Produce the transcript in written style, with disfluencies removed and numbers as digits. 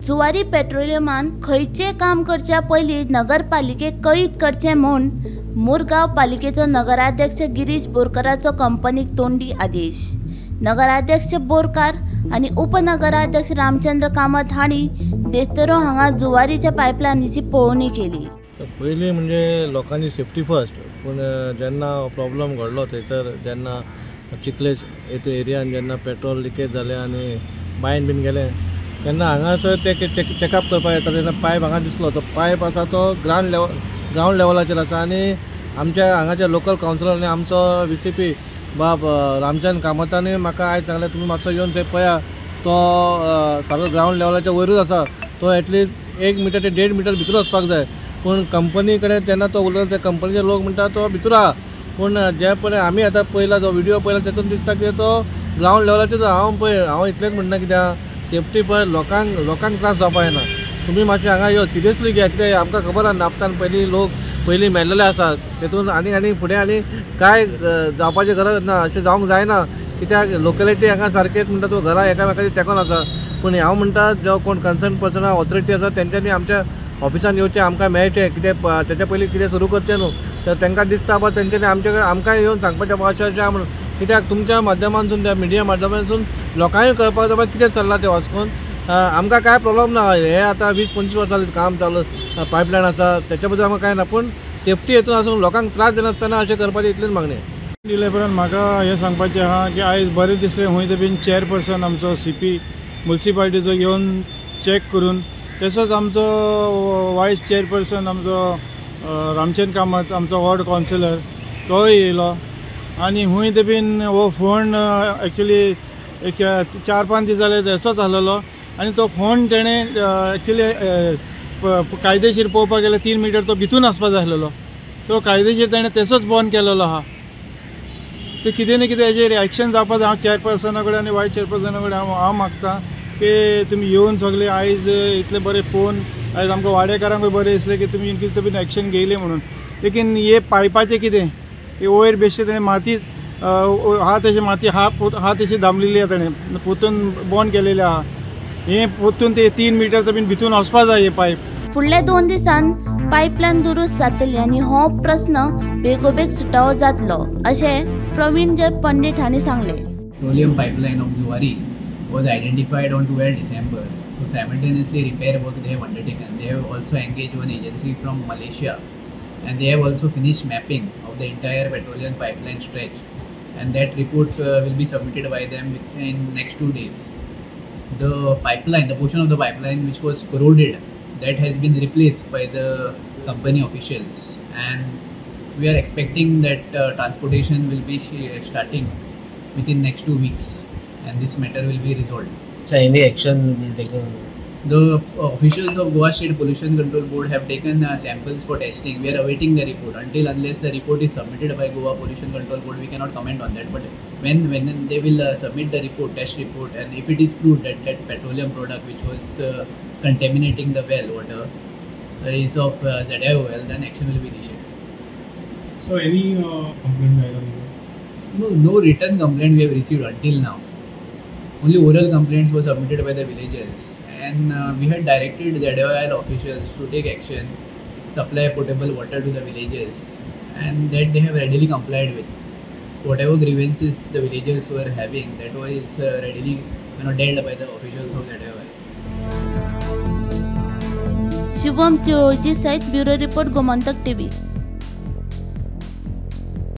जुवारी पेट्रोलियमान खंयचें काम करच्या पयलीं नगरपालिकेक कळीत करचें म्हूण मुरगांव पालिकेचो नगराध्यक्ष गिरीश बोरकाराचो कंपनीक तोंडी आदेश. नगराध्यक्ष बोरकार आनी उपनगराध्यक्ष रामचंद्र कामत हांणी देस्तरो हांगा जुवारीच्या पायपलायनीची पळोवणी केली. पयलीं म्हणजे लोकांनी सेफ्टी फर्स्ट, पूण जेन्ना प्रॉब्लम घडलो थंयसर, जेन्ना चिखलेश एरियान जेन्ना पेट्रोल लिकेज जालें आनी बायन बीन गेलें तेन्ना हांगासर ते चॅकअप करपाक येता तेन्ना पायप हांगा दिसलो. तो पायप आसा तो ग्रावंड लेवलाचेर आसा आनी आमच्या हांगाच्या लोकल कावन्सिलर आनी आमचो VCP बाब रामचंद्र कामतांनी म्हाका आयज सांगलें तुमी मातसो येवन थंय पळया, तो सगळो ग्रावंड लेवलाच्या वयरूच आसा, तो एटलिस्ट 1 मिटर ते 1.5 मिटर भितर वचपाक जाय. पूण कंपनी कडेन तेन्ना तो उलयता, त्या कंपनीचे लोक म्हणटा तो भितर आहा, पूण जे पळय आमी आतां पळयला जो व्हिडियो पळयला तेतून दिसता की तो ग्रावंड लेवलाचेर. हांव पळय हांव इतलेंच म्हणना कित्याक सेफ्टी पळय लोकांक त्रास जावपाक जायना. तुमी मातशें हांगा यो सिरियसली घेया, कित्याक आमकां खबर आसा नापतान पयलीं लोक पयलीं मेल्लेले आसा, तेतून आनी आनी फुडें आनी कांय जावपाची गरज ना, अशें जावंक जायना. कित्याक लोकेलिटी हांगा सारकेच म्हणटा तूं घरा एकामेकाची तेंकोन आसा. पूण हांव म्हणटा जो कोण कन्सर्न पर्सन ऑथॉरिटी आसा तेंच्यांनी आमच्या ऑफिसान येवचें, आमकां मेळचें, कितें तेच्या पयलीं कितें सुरू करचें न्हू. तर तांकां दिसता बाबा तेंच्यांनी आमचे कडेन आमकां येवन सांगपाचें बाबा अशें अशें म्हणून, कित्याक तुमच्या माध्यमांतसून त्या मिडिया माध्यमांतसून लोकांकय कळपाक जाय बाबा कितें चल्लां तें वास्कोन. आमकां कांय प्रॉब्लम ना, हे आतां 20-25 वर्सां काम चालू पायपलायन आसा तेच्या बद्दल आमकां कांय ना, पूण सेफ्टी हेतून आसून लोकांक त्रास जायनासतना अशें करपाची इतलीच मागणी. दिले उपरांत म्हाका हें सांगपाचें आहा की आयज बरें दिसलें हुंय ते बीन चेअरपर्सन आमचो CP मुन्सिपालिटीचो येवन चॅक करून, तसोच आमचो वायस चेअरपर्सन आमचो रामचंद्र कामत आमचो वॉर्ड कावन्सिलर तोय येयलो आनी हुंय ते बीन हो फोन एक्चुली एक 4-5 दीस जाले तसोच आसलेलो आनी तो फोन तेणें एक्चुली कायदेशीर पळोवपाक गेल्यार 3 मिटर तो भितून आसपा जाय आसलेलो, तो कायदेशीर तेणें तसोच बंद केलेलो आहा. ते कितें न्ही कितें हेजेर एक्शन जावपा जाय. हांव चेअरपर्सना कडेन आनी वायस चेअरपर्सना कडेन हांव मागता की तुमी येवन सगळे आयज इतले बरे पळोवन आयज आमकां वाडेकारांकूय बरें दिसलें की तुमी कितें बीन एक्शन घेयलें म्हणून. लेकीन हे पायपाचें कितें हे वयर बेश्टे तेणें माती आहा तशी माती आहा तशी दामलेली आहा, तेणें पोतून बंद केलेलें आहा, हे पोतून ते 3 मिटर बीन भितून वचपा जाय हे पायप. फुडल्या 2 दिसान पायपलायन दुरुस्त जातली आनी हो प्रस्न बेगोबेग सुटावो जातलो अशें प्रवीण जय पंडित हांणी सांगलें. Petroleum pipeline of Zuari was identified on 12 December. So simultaneously repair work they have undertaken. They have also engaged one agency from Malaysia and they have also finished mapping of the entire petroleum pipeline stretch, and that report will be submitted by them in next 2 days. The pipeline, the portion of the pipeline which was corroded, that has been replaced by the company officials, and we are expecting that transportation will be starting within next 2 weeks and this matter will be resolved. So any action will be taken? The officials of Goa State Pollution Control Board have taken samples for testing. We are awaiting the report. Until unless the report is submitted by Goa Pollution Control Board, we cannot comment on that. But when they will submit the report, test report, and if it is proved that that petroleum product which was contaminating the well water is of ZIOL, then action will be initiated. So any complaint? No, no written complaint we have received until now. Only oral complaints were submitted by the villagers, and we had directed ZIOL officials to take action, supply potable water to the villagers, and that they have readily complied with. Whatever grievances the villagers were having, that was readily dealt by the officials of ZIOL. Shivam Tiroji सहित bureau report, Gomantak TV.